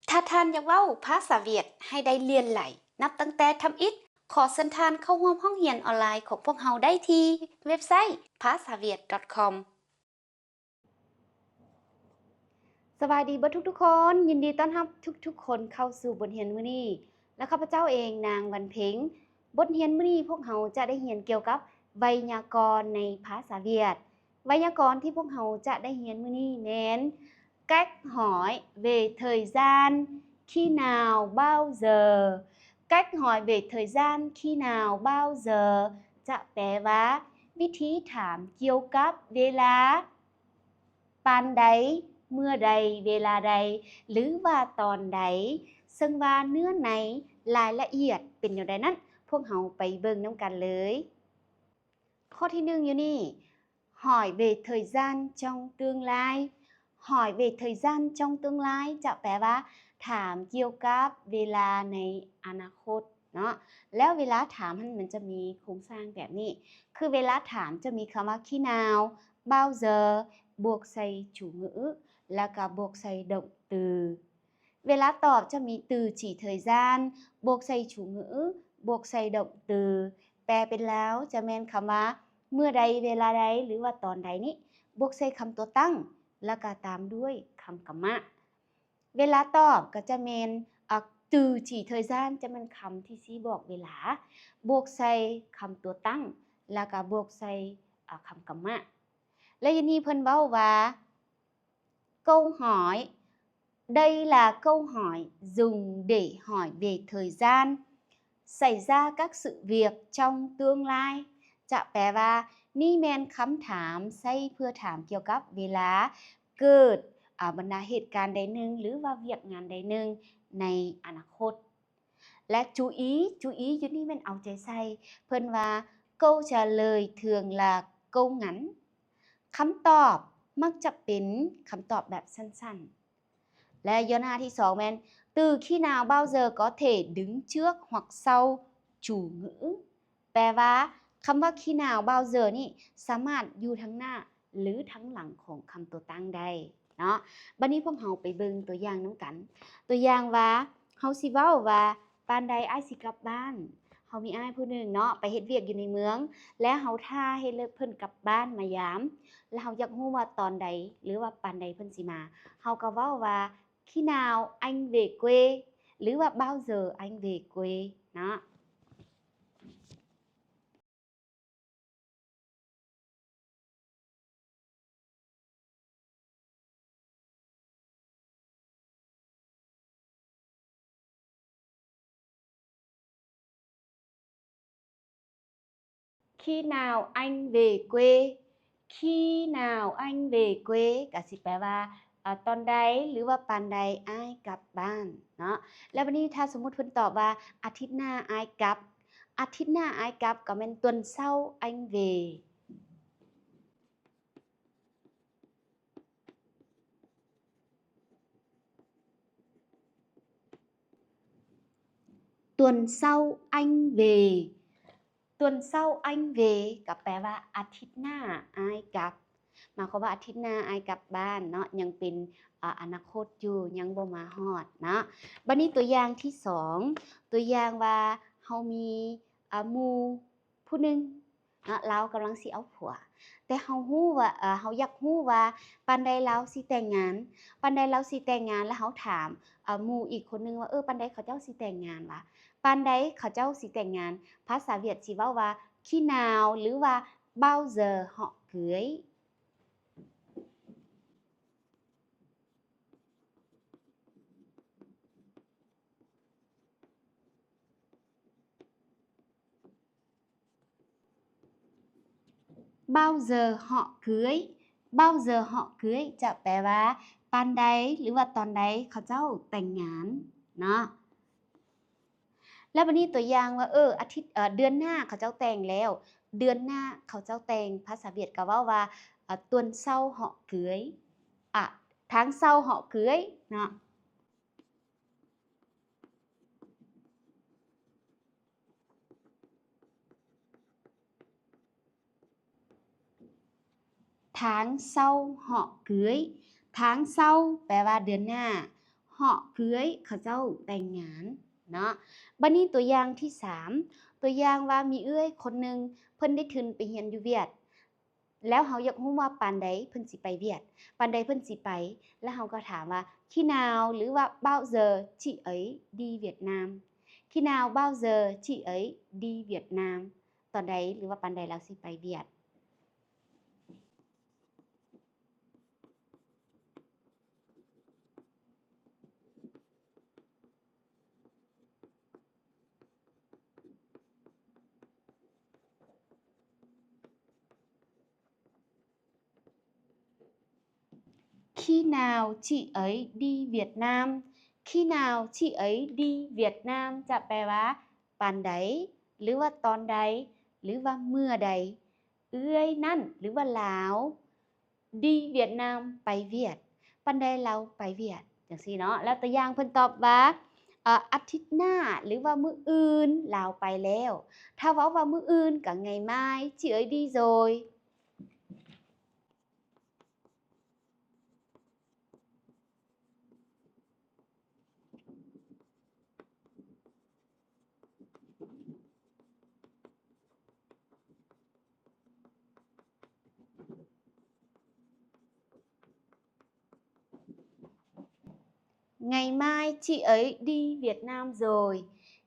ຖ້າທ່ານຢາກເວົ້າພາສາຫວຽດໃຫ້ໄດ້ຫຼຽນຫຼາຍ ນັບຕັ້ງແຕ່ທຳອິດ, ຂໍເຊີນທ່ານເຂົ້າຮ່ວມຫ້ອງຮຽນອອນລາຍຂອງພວກເຮົາໄດ້ທີ່ເວັບໄຊ ພາສາຫວຽດ ດອດ ຄອມ. ສະບາຍດີເບິດທຸກໆຄົນ, ຍິນດີຕ້ອນຮັບທຸກໆຄົນເຂົ້າສູ່ບົດຮຽນມື້ນີ້ ແລະ ຂ້າພະເຈົ້າເອງ ນາງ ວັນເພັງ. ບົດຮຽນມື້ນີ້ພວກເຮົາຈະໄດ້ຮຽນກ່ຽວກັບໄວຍາກອນໃນພາສາຫວຽດ. ໄວຍາກອນທີ່ພວກເຮົາຈະໄດ້ຮຽນມື້ນີ້ແມ່ນ Cách hỏi về thời gian khi nào bao giờ. Cách hỏi về thời gian khi nào bao giờ ຈະແປວ່າ ວິທີຖາມກ່ຽວກັບເວລາ ປານໃດ ເມື່ອໃດ ເວລາໃດ ຫຼືວ່າຕອນໃດ, ເຊິ່ງວ່າເນື້ອໃນລາຍລະອຽດເປັນແນວໃດນັ້ນ ພວກເຮົາໄປເບິ່ງນຳກັນເລີຍ. ຂໍ້ທີໜຶ່ງຢູ່ນີ້ hỏi về thời gian trong tương lai. Hỏi về thời gian trong tương lai ຈະແປວ່າ ຖາມກ່ຽວກັບເວລາໃນອະນາຄົດເນາະ. ແລ້ວເວລາຖາມຫັ້ນມັນຈະມີໂຄງສ້າງແບບນີ້ ຄືເວລາຖາມຈະມີຄຳວ່າ khi nào, bao giờ ບວກໃສ່ chủ ngữ ແລ້ວກໍບວກໃສ່ động từ. ເວລາຕອບຈະມີ từ chỉ thời gian ບວກໃສ່ chủ ngữ ບວກໃສ່ động từ. ແປເປັນລາວຈະແມ່ນຄຳວ່າ ເມື່ອໃດ ເວລາໃດ ຫຼືວ່າຕອນໃດນີ້ ບວກໃສ່ຄຳຕົວຕັ້ງ ແລ້ວກໍຕາມດ້ວຍຄຳກຳມະ. ເວລາຕອບກໍຈະແມ່ນ ອາ từ chỉ thời gian ຈະແມ່ນຄຳທີ່ຊີ້ບອກເວລາ ບວກໃສ່ຄຳຕົວຕັ້ງ ແລ້ວກໍບວກໃສ່ ອາ ຄຳກຳມະ. ແລະ ຢູ່ນີ້ເພິ່ນເວົ້າວ່າ Câu hỏi. Đây là câu hỏi dùng để hỏi về thời gian xảy ra các sự việc trong tương lai. ຈະແປວ່າ ນີ້ແມ່ນຄຳຖາມໃຊ້ເພື່ອຖາມກ່ຽວກັບເວລາເກີດ ອາ ບັນດາເຫດການໃດໜຶ່ງ ຫຼືວ່າວຽກງານໃດໜຶ່ງໃນອະນາຄົດ. ແລະ chú ý, chú ý ຢູ່ນີ້ແມ່ນເອົາໃຈໃສ່. ເພິ່ນວ່າ câu trả lời thường là câu ngắn. ຄຳຕອບມັກຈະເປັນຄຳຕອບແບບສັ້ນໆ. ແລະ ຢ່າງໜ້າທີສອງແມ່ນ từ khi nào bao giờ có thể đứng trước hoặc sau chủ ngữ. ແປວ່າ ຄຳວ່າ khi nào bao giờ ນີ້ສາມາດຢູ່ທາງໜ້າ ຫຼື ທາງຫຼັງຂອງຄຳຕົວຕັ້ງໄດ້ເນາະ. ບັດນີ້ພວກເຮົາໄປເບິ່ງຕົວຢ່າງນຳກັນ. ຕົວຢ່າງວ່າ ເຮົາຊິເວົ້າວ່າ ປານໃດອ້າຍຊິກັບບ້ານ? ເຮົາມີອ້າຍຜູ້ໜຶ່ງເນາະ ໄປເຮັດວຽກຢູ່ໃນເມືອງ ແລະ ເຮົາຖ້າໃຫ້ເລີກເພິ່ນກັບບ້ານມາຢາມ ແລະ ເຮົາຢາກຮູ້ວ່າຕອນໃດ ຫຼືວ່າປານໃດເພິ່ນຊິມາ ເຮົາກໍເວົ້າວ່າ khi nào anh về quê ຫຼືວ່າ bao giờ anh về quê ເນາະ. Khi nào anh về quê? Khi nào anh về quê? ກໍຊິແປວ່າ ອາ ຕອນໃດ ຫຼືວ່າປານໃດອ້າຍກັບບ້ານເນາະ. ແລ້ວບັດນີ້ຖ້າສົມມຸດເພິ່ນຕອບວ່າ ອາທິດໜ້າອ້າຍກັບ, ອາທິດໜ້າອ້າຍກັບ ກໍແມ່ນ tuần sau anh về. Tuần sau anh về. Tuần sau anh về ກໍແປວ່າ ອາທິດໜ້າອ້າຍກັບ. ໝາຍຄວາມວ່າອາທິດໜ້າອ້າຍກັບບ້ານເນາະ, ຍັງເປັນ ອາ ອະນາຄົດຢູ່, ຍັງບໍ່ມາຮອດເນາະ. ບັດນີ້ຕົວຢ່າງທີສອງ, ຕົວຢ່າງວ່າເຮົາມີ ອາ ໝູ່ຜູ້ໜຶ່ງ ເນາະ ລາວກຳລັງຊິເອົາຜົວ ແຕ່ເຮົາຮູ້ວ່າ ເອີ ເຮົາຢາກຮູ້ວ່າປານໃດລາວຊິແຕ່ງງານ, ປານໃດລາວຊິແຕ່ງງານ ແລ້ວເຮົາຖາມ ເອີ ໝູ່ອີກຄົນໜຶ່ງວ່າ ເອີ ປານໃດເຂົາເຈົ້າຊິແຕ່ງງານວະ, ປານໃດເຂົາເຈົ້າຊິແຕ່ງງານ, ພາສາຫວຽດຊິເວົ້າວ່າ khi nào ຫຼືວ່າ bao giờ họ cưới. Bao giờ họ cưới, bao giờ họ cưới ຈະແປວ່າ ປານໃດ ຫຼືວ່າຕອນໃດເຂົາເຈົ້າແຕ່ງງານເນາະ. ແລ້ວບັດນີ້ຕົວຢ່າງວ່າ ເອີ ອາທິດ ເອີ ເດືອນໜ້າເຂົາເຈົ້າແຕ່ງແລ້ວ, ເດືອນໜ້າເຂົາເຈົ້າແຕ່ງ, ພາສາຫວຽດກໍເວົ້າວ່າ ເອີ tuần sau họ cưới, à, tháng sau họ cưới ເນາະ. Tháng sau họ cưới. Tháng sau ແປວ່າເດືອນໜ້າ, ເພາະເອື້ອຍເຂົາເຈົ້າແຕ່ງງານເນາະ. ບັດນີ້ຕົວຢ່າງທີສາມ ຕົວຢ່າງວ່າມີເອື້ອຍຄົນໜຶ່ງ ເພິ່ນໄດ້ທຶນໄປຮຽນຢູ່ຫວຽດ ແລ້ວເຮົາຢາກຮູ້ວ່າປານໃດເພິ່ນຊິໄປຫວຽດ ປານໃດເພິ່ນຊິໄປ ແລ້ວເຮົາກໍຖາມວ່າ Khi nào ຫຼືວ່າ Bao giờ chị ấy đi Việt Nam? Khi nào bao giờ chị ấy đi Việt Nam? ຕອນໃດ ຫຼືວ່າປານໃດລາວຊິໄປຫວຽດ? Khi nào chị ấy đi Việt Nam? Khi nào chị ấy đi Việt Nam? ຈະແປວ່າ ປານໃດ ຫຼືວ່າຕອນໃດ ຫຼືວ່າເມື່ອໃດ ເອື້ອຍນັ້ນ ຫຼືວ່າລາວ đi Việt Nam ໄປຫວຽດ ປານໃດລາວໄປຫວຽດ ຈັ່ງຊີ້ເນາະ. ແລ້ວຕົວຢ່າງເພິ່ນຕອບວ່າ ອາທິດໜ້າ ຫຼືວ່າມື້ອື່ນລາວໄປແລ້ວ. ຖ້າເວົ້າວ່າມື້ອື່ນກໍ Ngày mai chị ấy đi rồi. Ngày mai chị ấy đi Việt Nam rồi.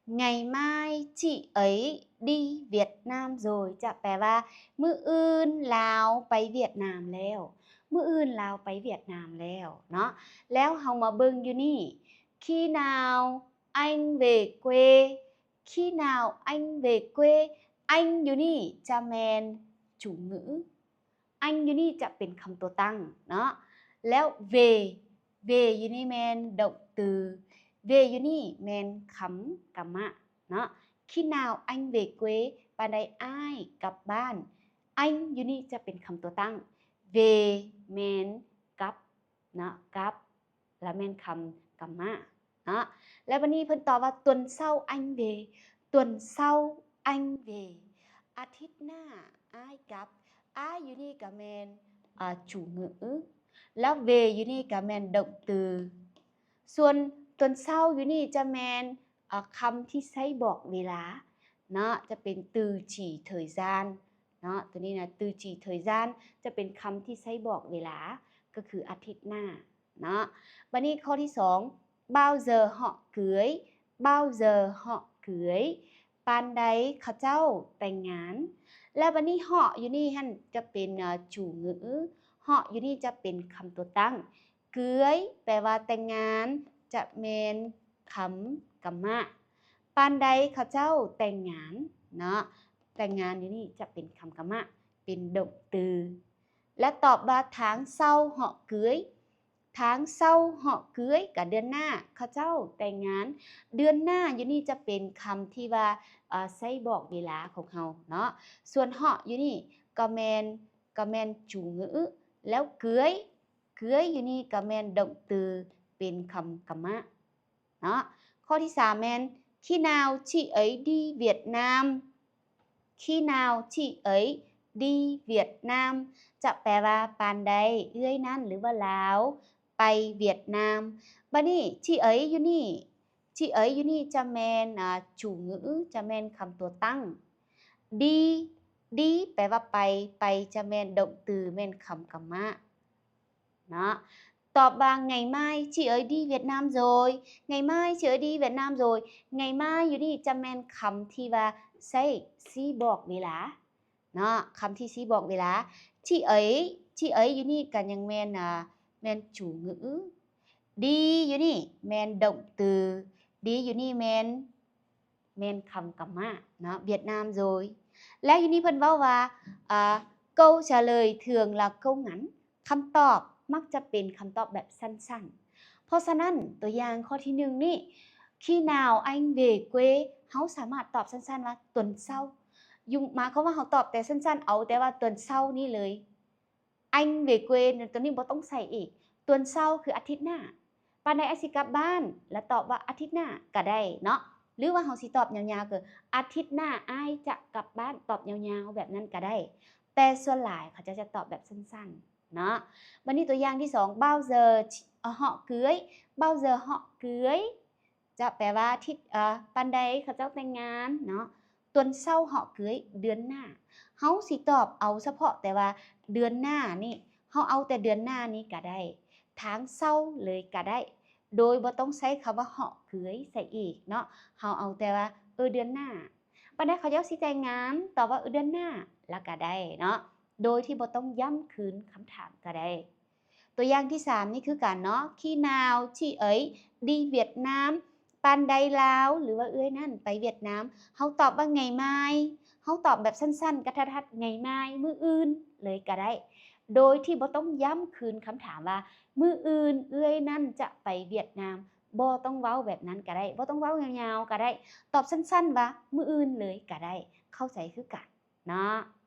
Ngày mai chị ấy đi Việt Nam rồi. ຈະແປວ່າ ມື້ອື່ນລາວໄປຫວຽດນາມແລ້ວ. ມື້ອື່ນລາວໄປຫວຽດນາມແລ້ວເນາະ. ແລ້ວເຮົາມາເບິ່ງຢູ່ນີ້ Khi nào anh về quê? Khi nào anh về quê? Anh ຢູ່ນີ້ຈະແມ່ນ chủ ngữ. Anh ຢູ່ນີ້ຈະເປັນຄຳຕົວຕັ້ງເນາະ. ແລ້ວ về, về ຢູ່ນີ້ແມ່ນ động từ. Về ຢູ່ນີ້ແມ່ນຄຳກຳມະເນາະ. Khi nào anh về quê? ປານໃດອ້າຍກັບບ້ານ. Anh ຢູ່ນີ້ຈະເປັນຄຳຕົວຕັ້ງ. Về ແມ່ນກັບເນາະ ກັບ ລະແມ່ນຄຳກຳມະເນາະ. ແລ້ວບັດນີ້ເພິ່ນຕອບວ່າ Tuần sau anh về. Tuần sau anh về. ອາທິດໜ້າອ້າຍກັບ. ອ້າຍຢູ່ນີ້ກໍແມ່ນ ອາ chủ ngữ ແລ້ວ về ຢູ່ນີ້ກໍແມ່ນ động từ. ສ່ວນ tuần sau ຢູ່ນີ້ຈະແມ່ນ ອາ ຄຳທີ່ໃຊ້ບອກເວລາເນາະ ຈະເປັນ từ chỉ thời gian ເນາະ. ຕົວນີ້ນະ từ chỉ thời gian ຈະເປັນຄຳທີ່ໃຊ້ບອກເວລາ ກໍຄືອາທິດໜ້າເນາະ. ບັດນີ້ຂໍ້ທີສອງ Bao giờ họ cưới? Bao giờ họ cưới? ປານໃດເຂົາເຈົ້າແຕ່ງງານ? ແລ້ວບັດນີ້ họ ຢູ່ນີ້ຫັ້ນຈະເປັນ ອາ chủ ngữ. Họ ຢູ່ນີ້ຈະເປັນຄຳຕົວຕັ້ງ. Cưới ແປວ່າແຕ່ງງານ ຈະແມ່ນຄຳກຳມະ. ປານໃດເຂົາເຈົ້າແຕ່ງງານເນາະ. ແຕ່ງງານຢູ່ນີ້ຈະເປັນຄຳກຳມະ ເປັນ động từ. ແລະ ຕອບວ່າ Tháng sau họ cưới. Tháng sau họ cưới ກໍເດືອນໜ້າເຂົາເຈົ້າແຕ່ງງານ. ເດືອນໜ້າຢູ່ນີ້ຈະເປັນຄຳທີ່ວ່າ ເອີ່ ໃຊ້ບອກເວລາຂອງເຮົາເນາະ. ສ່ວນ họ ຢູ່ນີ້ກໍແມ່ນ ກໍແມ່ນ chủ ngữ ແລ້ວ cưới, cưới ຢູ່ນີ້ກໍແມ່ນ động từ ເປັນຄຳກຳມະເນາະ. ຂໍ້ທີສາມແມ່ນ Khi nào chị ấy đi Việt Nam? Khi nào chị ấy đi Việt Nam? ຈະແປວ່າປານໃດເອື້ອຍນັ້ນ ຫຼືວ່າລາວໄປຫວຽດນາມ. ບັດນີ້ chị ấy ຢູ່ນີ້ chị ấy ຢູ່ນີ້ຈະແມ່ນ ອາ chủ ngữ ຈະແມ່ນຄຳຕົວຕັ້ງ. Đi, đi ແປວ່າໄປ, ໄປຈະແມ່ນ động từ ແມ່ນຄຳກຳມະເນາະ. ຕອບວ່າ Ngày mai chị ấy đi Việt Nam rồi. Ngày mai chị ấy đi Việt Nam rồi. Ngày mai ຢູ່ນີ້ຈະແມ່ນຄຳທີ່ວ່າໃຊ້ຊີ້ບອກເວລາເນາະ, ຄຳທີ່ຊີ້ບອກເວລາ. Chị ấy, chị ấy ຢູ່ນີ້ກໍຍັງແມ່ນ ອາ ແມ່ນ chủ ngữ. Đi ຢູ່ນີ້ແມ່ນ động từ. Đi ຢູ່ນີ້ແມ່ນ ແມ່ນຄຳກຳມະເນາະ Việt Nam rồi. ແລ້ວຢູ່ນີ້ເພິ່ນເວົ້າວ່າ ອາ Câu trả lời thường là câu ngắn. ຄຳຕອບມັກຈະເປັນຄຳຕອບແບບສັ້ນໆ. ເພາະສະນັ້ນ ຕົວຢ່າງຂໍ້ທີໜຶ່ງນີ້ Khi nào anh về quê? ເຮົາສາມາດຕອບສັ້ນໆວ່າ Tuần sau. ຢູ່ ໝາຍຄວາມວ່າເຮົາຕອບແຕ່ສັ້ນໆ ເອົາແຕ່ວ່າ Tuần sau ນີ້ເລີຍ. Anh về quê ຕົວນີ້ບໍ່ຕ້ອງໃສ່ອີກ. Tuần sau ຄືອາທິດໜ້າ. ປານໃດອ້າຍຊິກັບບ້ານ? ແລ້ວຕອບວ່າ ອາທິດໜ້າ ກໍໄດ້ເນາະ. ຫຼືວ່າເຮົາຊິຕອບຍາວໆ ຄື ອາທິດໜ້າອ້າຍຈະກັບບ້ານ, ຕອບຍາວໆ ແບບນັ້ນກໍໄດ້. ແຕ່ສ່ວນຫຼາຍເຂົາເຈົ້າຈະຕອບແບບສັ້ນໆ. ເນາະ. ບັດນີ້ຕົວຢ່າງທີສອງ bao giờ chị- ເອີ họ cưới, bao giờ họ cưới ຈະແປວ່າທິດ ເອີ ປານໃດເຂົາເຈົ້າແຕ່ງງານເນາະ. Tuần sau họ cưới, ເດືອນໜ້າ. ເຮົາຊິຕອບເອົາສະເພາະແຕ່ວ່າເດືອນໜ້ານີ້ ເຮົາເອົາແຕ່ເດືອນໜ້ານີ້ກະໄດ້ tháng sau ເລີຍກະໄດ້ ໂດຍບໍ່ຕ້ອງໃຊ້ຄຳວ່າ họ cưới ໃສ່ອີກເນາະ. ເຮົາເອົາແຕ່ວ່າ ເອີ ເດືອນໜ້າ. ປານໃດເຂົາເຈົ້າຊິແຕ່ງງານ ຕອບວ່າ ເອີ ເດືອນໜ້າ ລະກະໄດ້ເນາະ ໂດຍທີ່ບໍ່ຕ້ອງຢ້ຳຄືນຄຳຖາມກະໄດ້. ຕົວຢ່າງທີສາມນີ້ຄືກັນເນາະ Khi nào chị ấy đi Việt Nam, ປານໃດລາວ ຫຼືວ່າເອື້ອຍນັ້ນໄປຫວຽດນາມ. ເຮົາຕອບວ່າ ngày mai. ເຮົາຕອບແບບສັ້ນໆ ກະທັດຮັດ ngày mai ມື້ອື່ນເລີຍກະໄດ້ ໂດຍທີ່ບໍ່ຕ້ອງຢ້ຳຄືນຄຳຖາມວ່າ ມື້ອື່ນເອື້ອຍນັ້ນຈະໄປຫວຽດນາມ. ບໍ່ຕ້ອງເວົ້າແບບນັ້ນກະໄດ້ ບໍ່ຕ້ອງເວົ້າຍາວໆກະໄດ້ ຕອບສັ້ນໆວ່າ ມື້ອື່ນເລີຍກະໄດ້ ເຂົ້າໃຈຄືກັນເນາະ.